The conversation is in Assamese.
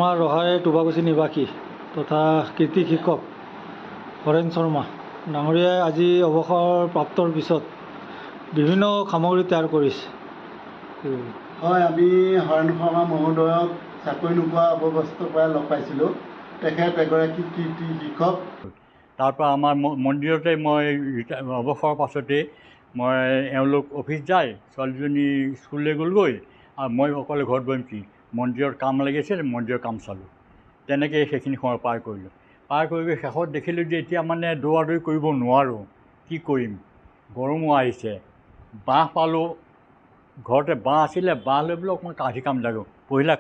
আমাৰ ৰহাৰে টোবাকুছি নিবাসী তথা কৃতি শিক্ষক হৰেণ শৰ্মা ডাঙৰীয়াই আজি অৱসৰ প্ৰাপ্তৰ পিছত বিভিন্ন সামগ্ৰী তৈয়াৰ কৰিছে। হয়, আমি হৰেণ শৰ্মা মহোদয়ক চাকৰি নোপোৱা অৱস্থাৰ পৰাই লগ পাইছিলোঁ। তেখেত এগৰাকী কৃতি শিক্ষক। তাৰপৰা আমাৰ মন্দিৰতে মই অৱসৰৰ পাছতেই মই এওঁলোক অফিচ যায়, ছোৱালীজনী স্কুললৈ গ'লগৈ আৰু মই অকলে ঘৰত বহিম কি, মন্দিৰত কাম লাগিছিল, মন্দিৰৰ কাম চালোঁ। তেনেকৈয়ে সেইখিনি সময় পাৰ কৰিলোঁ। পাৰ কৰি গৈ শেষত দেখিলোঁ যে এতিয়া মানে দৌৰা দৌৰি কৰিব নোৱাৰোঁ, কি কৰিম, গৰমো আহিছে। বাঁহ পালোঁ, ঘৰতে বাঁহ আছিলে, বাঁহ লৈ পেলাই অকণমান কাঠি কাম লাগোঁ পহিলা।